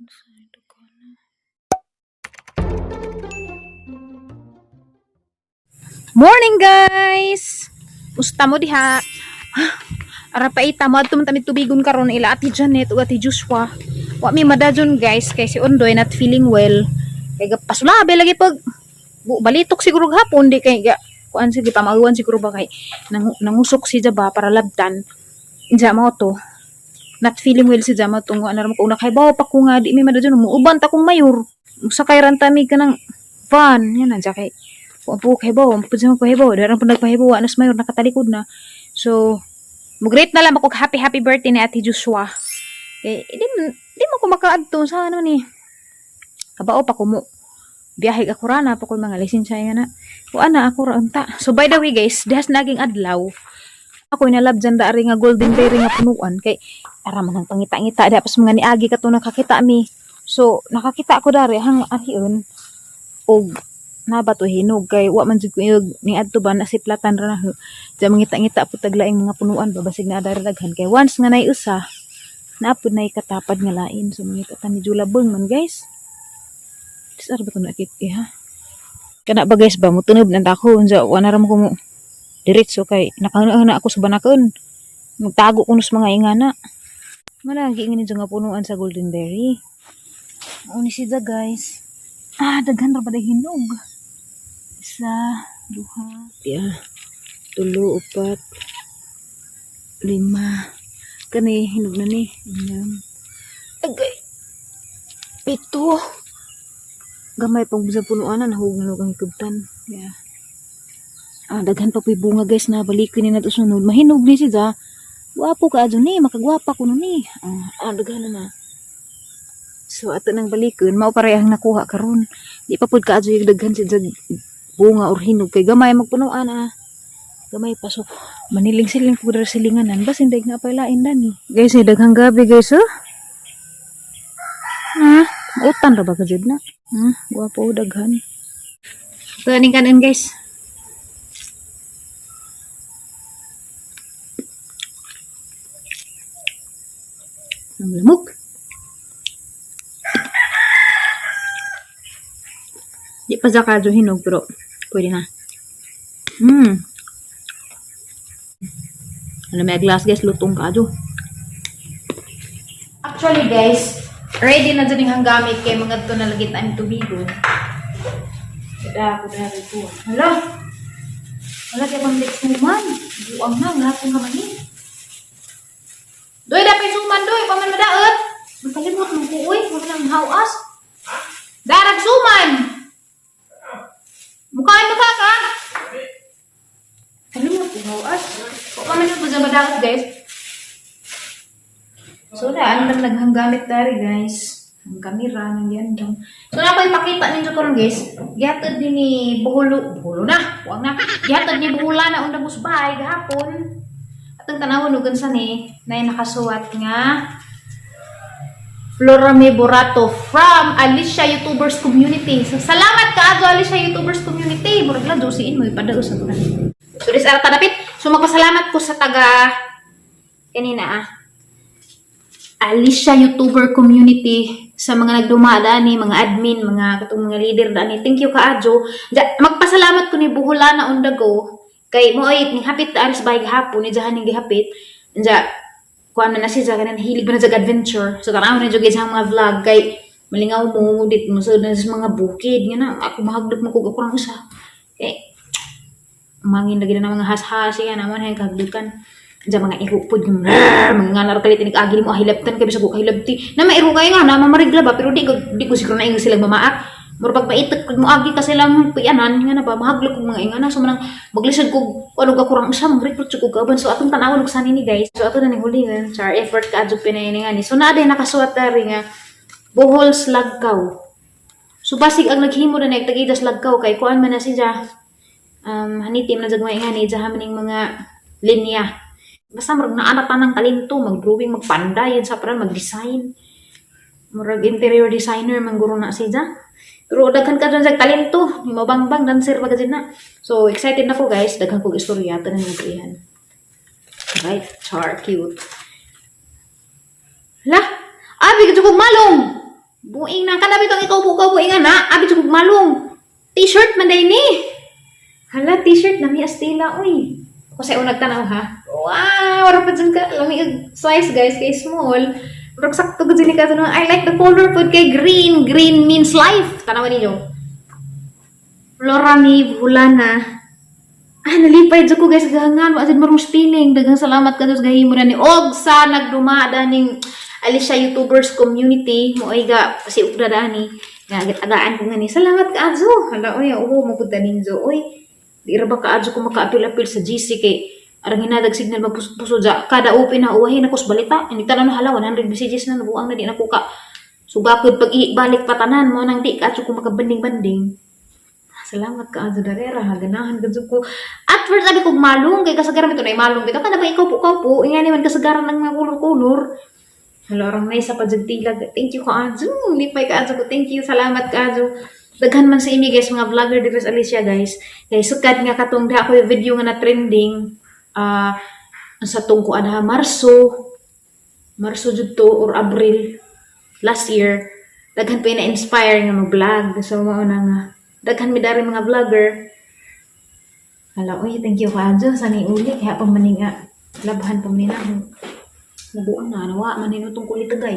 Morning, guys! Musta mo diha? Ara pa ita mo adto man tami tubigon karon ila Ate Janet ug Ate Joshua. Wa mi madajon, guys, kay si Ondoy not feeling well. Kay pasulabi lagi pag balitok siguro gahapon di kay ga kuan sige pamaguan siguro ba kay nangusok si ba para labtan. Inja mo to. Not feeling well si Jama tungo ana ra mo kung nakaibaw pa ko nga di mi madajon muuban ta kong mayor. Sakay ran tami kanang van yan na kay kung po kay baw, pud sa magpahibaw, darang po nagpahibaw, anas mayor nakatalikod na. So, mo-greet na lang ako happy happy birthday ni Ate Joshua. Kay di mo ko makaadto sa ano ni. Kabao pa ko mo. Biyahe ako rana pa ko mga lisensya nga na. Kuan na ako ra unta. So by the way, guys, dihas naging adlaw. Ako inalab dyan daari nga golden berry nga punuan kay ara man ang pangita-ngita da pas mga niagi kato nakakita mi. So nakakita ko dari hang ariun og na ba to hinog kay wa man jud ko iyog ni adto ba nasiplatan ra na ho. Diyan mangita-ngita po taglaing mga punuan ba basig na dari daghan kay once nga nay usa naapod na katapad nga lain. So mangita ta medyo labong man, guys. Dis ara ba to nakit eh ha? Kana ba, guys, ba mutunob na ako unsa wa na ra mo ko mo diretso kay nakahuna ako sa banakon. Magtago ko sa mga ingana. Mana giingin ninyo nga punuan sa golden berry. Mao ni siya, guys. Ah, daghan ra ba day hinog? Isa, duha, yeah, tulo, upat, lima. Kani hinog na ni. Enam. Agay. Pito. Gamay pang sa punuan na nahug na ang ikubtan. Yeah. Ah, daghan pa po'y bunga, guys, na balikin ni nato sunod. Mahinog ni siya. Gwapo ka adyo ni, makagwapa kuno ni. Ah, daghan na na. So ato nang balikon, mao parehang nakuha karon. Di pa pud kaadyo yung daghan si jag bunga or hinog kay gamay magpunuan ah. Gamay pa so maniling-siling pud ra silinganan basin daig na pa lain dani. Guys, ay daghang gabi, guys, oh. Ah, utan ra ba ka jud na? Ah, gwapo daghan. Ito aning kanon, guys. Ang lamok. Di pa sa kadyo hinog pero pwede na. Ano may glass, guys, lutong kadyo. Actually, guys, ready na dyan yung gamit kay mga to na lagi tayong tubigon. Kada ako dari ko. Hala! Wala kay pang suman. Buang na, lahat kong kamani. Doy, dapat suman, doy. Paman madaot. Magkalimot mong kuoy. Wala nang hawas. Darag suman! Mukhaan mo ka ka? Kalimot ko hawas. Kung paman mo sa madaot, guys. So na, ano lang naghanggamit dari, guys. Ang kamera, nang yan dong. So na ako ipakita ninyo karon, guys. Gihatod din ni Buhulo. Buhulo na. Huwag na. Gihatod ni Buhula na undang musbay gahapon. Atong tanawon ug unsa ni na nakasuwat nga Florame Borato from Alicia YouTubers Community. So, salamat ka Alicia YouTubers Community. Murag lang dosiin mo ipadao sa tunan. So, this ara tanapit. So, magpasalamat ko sa taga kanina ah. Alicia YouTuber Community sa mga nagdumada ni mga admin, mga katong mga leader dani. Thank you kaadyo. Magpasalamat ko ni Buhulana on the go kay mo ay ning hapit ta aris bay gahapon ni jahan ning gihapit. Nya kuan man na siya kanan hilig ba na sa adventure. So tanaw na jud sa mga vlog kay malingaw mo dit mo sa mga bukid nga na ako mahagdok mo kog ako rang usa. Kay mangin lagi na mga has-has yan naman hay kahagdukan. Diyan mga iro pod yung mga nga naro kalit inig agi mo ahilabtan kay bisag ko kahilabti. Na mairo kayo nga na mamarigla ba pero di ko siguro na ingon silang mamaak. Murag pag maitot kog mo agi ka silang pianan nga na ba mahaglok kog mga ingana so manang maglisod kog ano ka kurang usa mag-recruit jud kog kauban. So atong tan-awon og sani ni, guys. So ato na ning huli nga char effort ka adyo pinay nga ni. So naa day nakasuwat dari nga Bohol Slagkaw. So basig ang naghimo na nagtagida Slagkaw kay kuan man na siya hanitim na jud mga ingani diha maning mga linya. Basta murag naa na tanang talento mag-drawing, magpanday sa parang mag-design. Murag interior designer man guro na siya. Pero daghan ka dyan sa talento, ni mabangbang dancer pa ka na. So excited na ko, guys, daghan kog istorya tanan ng iyan. Right, char cute. Hala, abi gid kog malong. Buing na kana bitong ikaw bukaw buing na. Abi jud kog malong. T-shirt man day ni. Hala, t-shirt na mi Astila, uy. Ako sa unag tanaw ha. Wow, wala pa dyan ka. Lami og size, guys, kay small. Murag sakto gud ni ka. I like the color pud kay green. Green means life. Tanawan ninyo. Flora ni Bulana. Ah, nalipay jud ko, guys, gahangan wa jud marong spelling. Daghang salamat ka sa gahimo na ni og sa nagduma ning Alicia YouTubers community mo ay ga si ugda dani nga gitagaan ko nga ni. Salamat kaayo. Hala oy, oo mo pud ninyo oy. Di ra ba kaadyo ko makaapil-apil sa GC kay arang hinadag signal, magpuso-puso ja kada open na uwahin ako sa balita. Hindi tanan, hala, 100 messages na nabuang na di na ko ka sugakod pag ibalik pa tanan mo nang di kaadyo ko makabanding-banding. Salamat ka adyo darera ha, ganahan gud ko. At first sabi ko malong kay kasagaran ito na malong bitaw kana ba ikaw po kaupo ingani man kasagaran ng mga kulor-kulor. Hala, orang na isa pa jud tilag. Thank you kaadyo. Lipay kaadyo ko. Thank you. Salamat kaadyo. Daghan man sa imi, guys, mga vlogger diri sa Alicia, guys. Guys, sukad nga katong da ako yung video nga na trending sa tong kuan ha, Marso. Marso jud to or Abril last year. Daghan pa na-inspire nga mag-vlog. So mao na nga daghan mi dari mga vlogger. Hala, uy, thank you kaadyo sa ni uli kaya pa maning labhan pa man ni na. Nabuang na nawa man hinutong kulit tagay.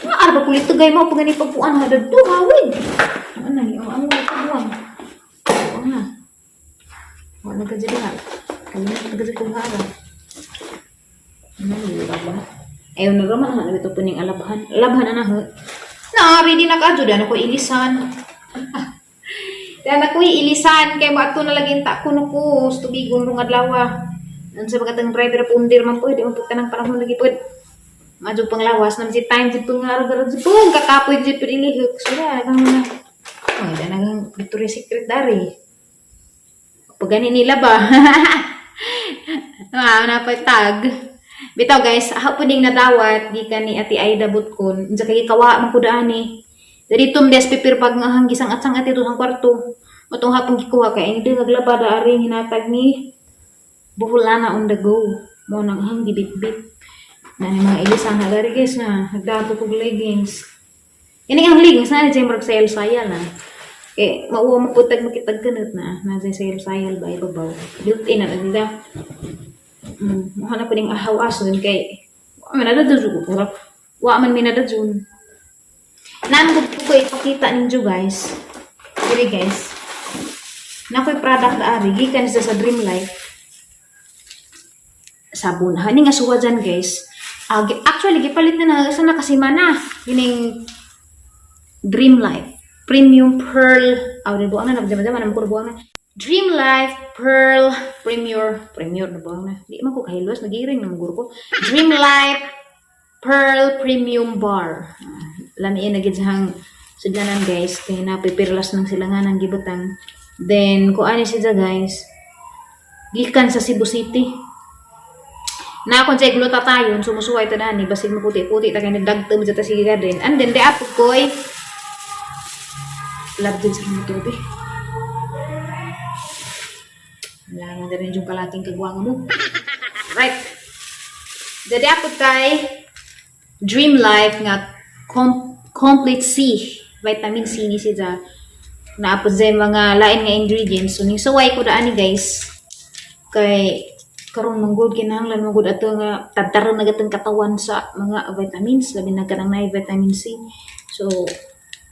Nga arba kulit tagay mo pag gani pagpuan ha dadto hawid. Ano na ni ang amo pagbuang. Buang na. Wala ka dyan ha. Kalimut ka dyan kung hara. Ano ni ba? Ayaw na raman ha, ito po ning alabhan. Alabhan na ha. Na, ready na ka, dyan ako ilisan. Dyan ako ilisan, kay mo ato na lagi ta kuno ko, sa tubigon rong adlaw. Unsa ba katang driver pundir man po, di man po tanang panahon lagi po. Madyo pang lawas, naman si time dito nga araw araw dito, kakapoy dito ilihok. So, ya, kang na. Oh, dan ang Victoria's Secret dari. Pag gani nila ba? Ah, napay tag. Bitaw, guys, ako po ding nadawat gikan ni Ate Aida Butkon. Unsa kay kawa man ko daani. Diri tum des pipir pag nga hanggisang at sang ati sang kwarto. Matong hapon gikuha kay ini naglaba da ari hinatag ni Buholana on the go. Mo nang hang gibit-bit. Na ni mga ilisan na dari, guys, na nagdato kog leggings. Ini ang leggings na ni murag sayal-sayal na. Eh, mauwa mo putag makitag kanot na. Nasa sayal-sayal ba ibabaw. Built-in na nila. Mukha na pa ning ahaw ason kay wa man nadadyo ko. Wa man mi nadadyon. Naan ko ko ipakita ninyo, guys. Diri, guys. Na ko'y product na ari gikan sa Dream Life. Sabon. Hani nga suwa dyan, guys. Actually gipalit na na sa nakasimana kining Dream Life Premium Pearl. Aw, di buang na nagdama-dama na mo buang na. Dream Life Pearl Premier Premier na buang na. Di man ko kahilos, nagiring na maguro ko. Dream Life Pearl Premium Bar. Lami na gid siyang sudlanan, guys, kay napipirlas nang sila nga nang gibutang. Then kuan siya, guys. Gikan sa Cebu City. Na akong sa glutathione, sumusuway ta ni basig maputi-puti ta kay nagdagto mo sa sige garden. And then di apod koy love din sa mga tubig. Wala na rin yung kalating kagwanga mo. Right. Dadi apod kay Dream Life nga complete C. Vitamin C ni siya. Naapod sa mga lain nga ingredients. So, ning suway ko daan ni, guys. Kay karon man gud kinahanglan man gud ato nga tadtaron na gatong katawan sa mga vitamins, labi na kanang naay vitamin C. So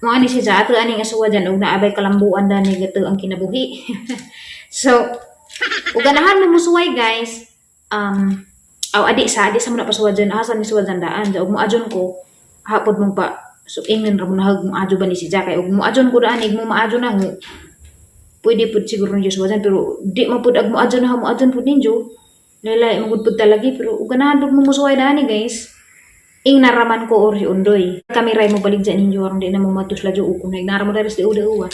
mo ani siya ato ani nga suwa dyan og naabay kalambuan dani gato ang kinabuhi. So ug ganahan mo musuway, guys, aw adi sa mo na pasuwa dyan, asa ni suwa dyan daan ug mo adyon ko hapod mong pa. So ingnan ra mo nahag mo adyo ba ni siya kay ug mo adyon ko daan ig mo maadyo na ho, pwede pud siguro ninyo suwa dyan, pero di man pud ag mo adyo na mo adyon pud ninyo laylay mo gud pud talagi. Pero ug ganahan pud mo musuway dani, guys, ing naraman ko or si Undoy kami ray mo balik dyan ninyo aron di na mo matusla jo ukon nara mo diri sa uda uwa.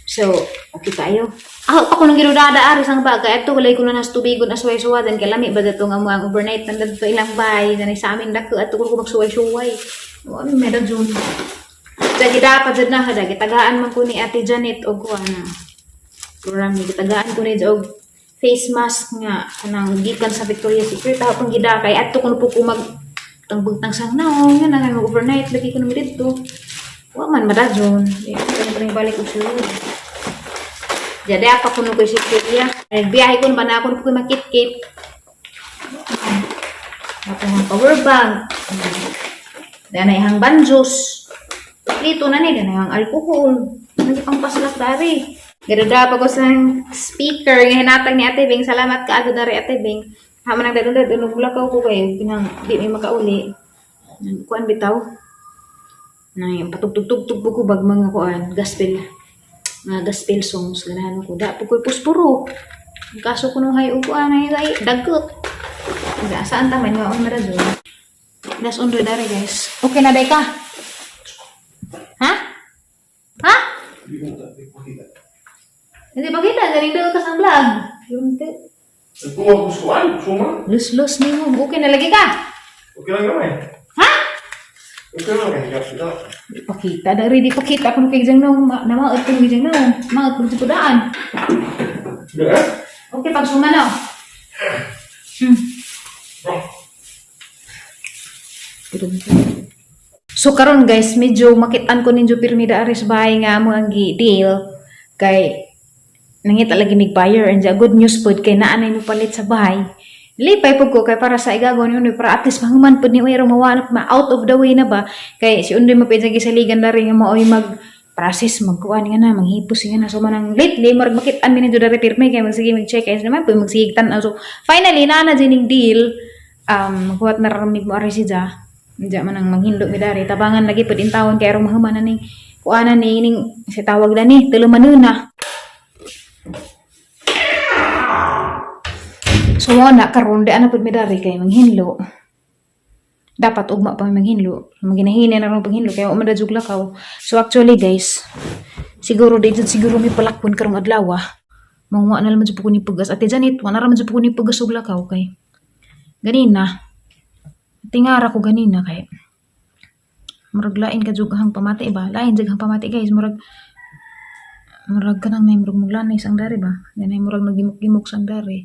So okay tayo. Ako pa ko nang ginudada ari sang bagay ato walay ko na nas tubigon asway suwa dan kay lami ba dato nga mo ang overnight nan dadto ilang bay ganay sa amin dako ato ko magsuway-suway. Wa mi meron jud. Dagi dapat jud na dagi tagaan man ko ni Ate Janet og kuan na. Program ni gitagaan ko ni og face mask nga kanang gikan sa Victoria's Secret. Ako pang gidakay ato kuno po ko mag Tangbugtang sang naong nga na overnight lagi ko nami didto. Wa man madajon. Di ko na balik og sulod. Jadi apa kuno ko si Kuya. Nagbiyahe ko ba na ako ko makitkit. Ako ang power bank. Dana ihang banjos. Dito na ni dana ihang alcohol. Hindi pang paslak dari. Gadada pa ko sa speaker nga hinatag ni Ate Bing. Salamat ka agad dari Ate Bing. Hama nang dadun dadun lakaw ko kayo pinang di may makauli. Kuan bitaw. Nay patugtug-tugtug po ko bag mga kuan gospel, mga gospel songs ganahan ko. Da po ko'y puspuro. Ang kaso ko nung hay upuan ay ay dagkot. Da, saan ta man nga on marajon. Das undo dare guys. Okay na day ka. Ha? Ha? Hindi pa kita galing daw ka sa vlog. Yun te. Nagpumagustuhan, suma. Lus-lus nimo. Okay na lagi ka. Okay lang naman eh. Ha? Okay lang eh. Ikaw. Di pa kita dari di pa kita kuno kay jang nong namaot kuno kay jang nong. Maot kuno sa pudaan. Di eh? Okay pag suma na. So karon guys, medyo makitaan ko ninyo pirmi da aris bahay nga amo ang gi-deal kay nangita lagi mig buyer and good news pod kay naa nay mopalit sa bahay. Lipay pud ko kay para sa igagaw ni Undoy para at least mahuman pud ni Uy mawa ma out of the way na ba kay si Undoy mapid sa gisaligan na rin nga maoy mag process magkuan nga na manghipos nga na so manang lately murag makit-an mi ninyo dari pirmi kay magsige mig check kay naman pud magsige tan-aw. So finally naa na dining deal, maghuwat na ramig mo ari si Ja. Diya man ang manghinlo mi dari tabangan lagi pud in tawon kay aron mahuman na ning kuanan ni ning si tawag na ni tulumanuna. So mo na karon di ana pud mi dari kay manghinlo. Dapat ugma pa mi manghinlo. Maginahina na ron paghinlo kay wa man jud lakaw. So actually guys, siguro di jud siguro mi palakpon karong adlaw. Manguha na lang man jud po ko ni Pugas. Ate Janet, wa na ra man jud po ko ni Pugas og lakaw kay ganina. Tingara ko ganina kay murag lain ka jud hang pamati ba? Lain jud hang pamati guys, murag murag kanang may murag muglanay sang dari ba? Ganay murag nagimok-gimok sang dari.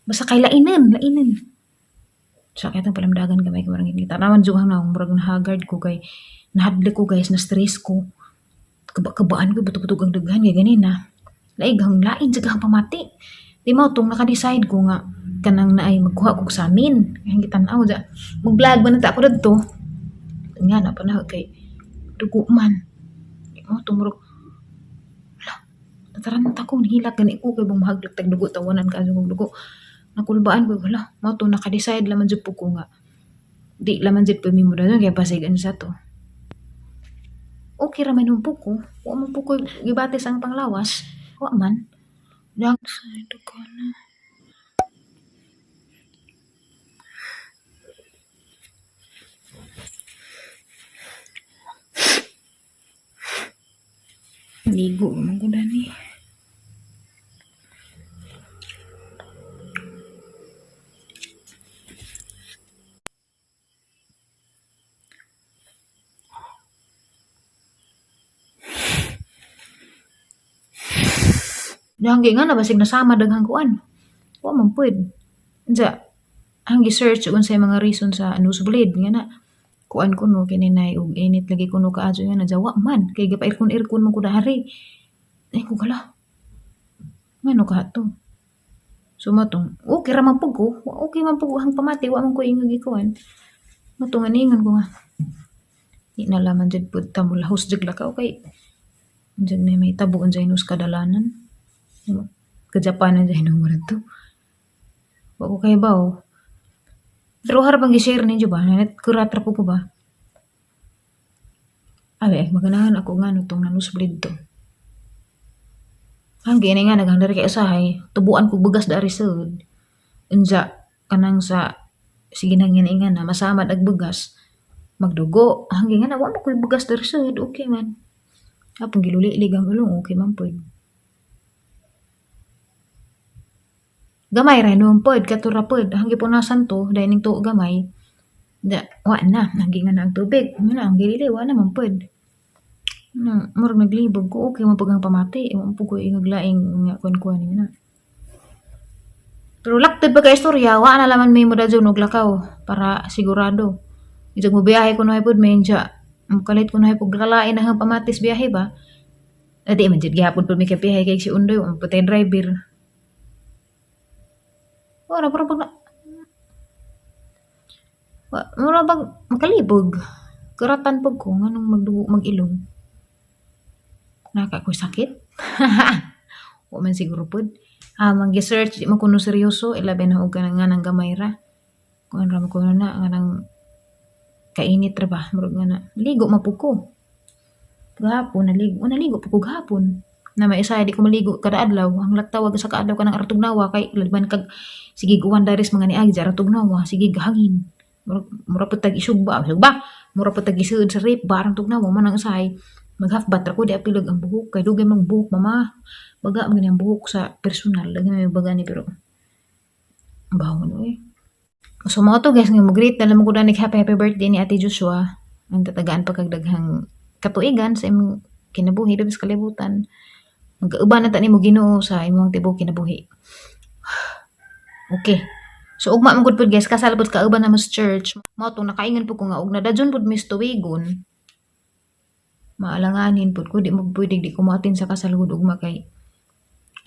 Basta kay lainan, lainan. Sa kaya itong palamdagan gamay ko marang kita. Naman jud hang naong murag nahagard ko kay nahadlok ko guys, na stress ko. Kaba-kabaan ko buto-buto ang daghan kay ganina. Laig hang lain jud hang pamati. Di mo tong naka-decide ko nga kanang naay magkuha kog sa amin. Ang gitan-aw ja. Mag-vlog man na ta ako dadto. Nga na panahon kay dugo man. Di mo tong murag hala, nataranta ko nihilak gani ko kay bumahaglak tag dugo tawanan ka kog dugo. Nakulbaan ko hala, mao to naka-decide laman jud po ko nga di laman jud po mi mo dayon kay pasig sa to. Okay ra man po ko. Wa man po ko gibati sa ang panglawas. Wa man. Dang sa dugo na. Ligo man ko dani. Dahanggi nga na basig nasama daghang kuan. Wa man pwed. Unsa ang gi-search unsay mga reason sa nosebleed nga na kuan kuno kini nay og init lagi kuno kaadyo nga na jawa man kay gapa aircon man ko dahari. Ay ko kala. Ngano ka to? So matong okay ra man pud ko, okay man pud ang pamati wa man ko ingog gikuan. Matong aningon ko nga. Di na laman jud pud ta mulahos jud lakaw kay unsa may may tabo unsay nus kadalanan. Kajapanan dyan nung to. Wa ko kay baw. Pero harapang gi-share ninyo ba? Nanit kurat ra po ko ba? Abi, ay, maganahan ako nga no tong nanosebleed to. Ang gini nga naghang dari kay usahay, tubuan ko bugas dari sud. Unsa kanang sa sige nang nga na masamad ag bugas magdugo. Ang nga na wa mo koy bugas dari sud, okay man. Apong giluli-lig ang ulong, okay man pod. Gamay ra noon pod, katura pod. Ang gipunasan to, dahil ning tuo gamay. Da, wa na, nanggi nga na ang tubig. Ano na, ang gilili, wa na man pod. Ano, murag naglibog ko, okay man pag ang pamati. Wa man pud ko ingag laing nga kuan-kuan nga na. Pero laktod pa ka istorya, wa na laman may muda dyan og lakaw para sigurado. Medyo mo biyahe ko no pud medyo mukalit ko no pug kalain na hang pamatis biyahe ba. Adi man jud gihapon pud mi kay biyahe kay si Undoy ang putay driver. Ora pura pag mura bag makalibog. Karatan pag ko nganong magdugo mag-ilong. Naka ko sakit. Wa man siguro pud. Ah, mang-search di man kuno seryoso ilabi na og kanang nga nang gamay ra. Kuan ra man kuno na nga nang kainit ra ba murag nga na. Ligo man pud ko. Gahapon naligo, oh, naligo pud ko gahapon. Na may isa di ko maligo kada adlaw. Ang laktawag sa kaadlaw kanang artugnawa kay laban kag sige guwan daris mga niagi sa artugnawa, sige hangin. Mura, mura pud tag isugba, isugba. Mura pud tag isuod sa rape barang tugnawa man ang usahay. Mag half bath ra ko di apilog ang buhok kay dugay mang buhok mama. Baga man gani ang buhok sa personal, lagi may baga ni pero bawon oy. So mga to guys, nga mag-greet na lang ko danig happy happy birthday ni Ate Joshua. Ang tatagaan pa kag daghang katuigan sa imong kinabuhi diri sa kalibutan. Magkauban na ta nimo Ginoo sa imong tibuok kinabuhi. Okay. So ugma man gud pud guys, kasal pud kauban na mo sa church. Mao tong nakaingon pud ko nga og nadadyon pud mis tuwigon. Maalanganin pud ko di mo pwede di ko moatin sa kasal gud ugma kay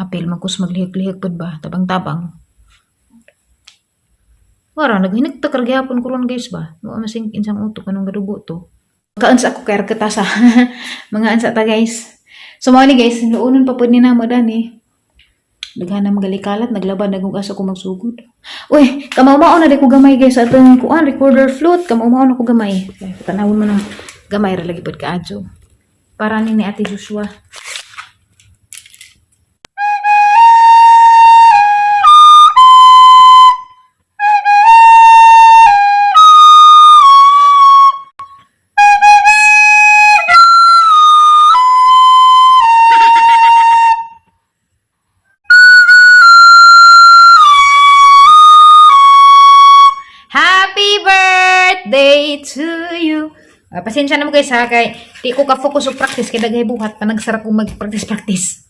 apil man kus maglihok-lihok pud ba tabang-tabang. Wara naghinigtak ra gyapon ko ron guys ba. Wa masing insang utok anong gadugo to. Kaunsa ako kay katasa. Mga ansa ta guys. So mao ni guys, luunon pa pud ni namo dani. Daghan na magalikalat, naglaban nagong asa ko magsugod. Uy, kamao-mao na di ko gamay guys sa atong kuan recorder flute, kamao-mao na ko gamay. Kay tanawon mo nang gamay ra lagi pud kaadyo. Para ni Ate Joshua. Happy birthday to you. Ah, pasensya na mo guys ha kay di ko ka-focus og practice kay daghay buhat pa nagsara ko mag-practice practice.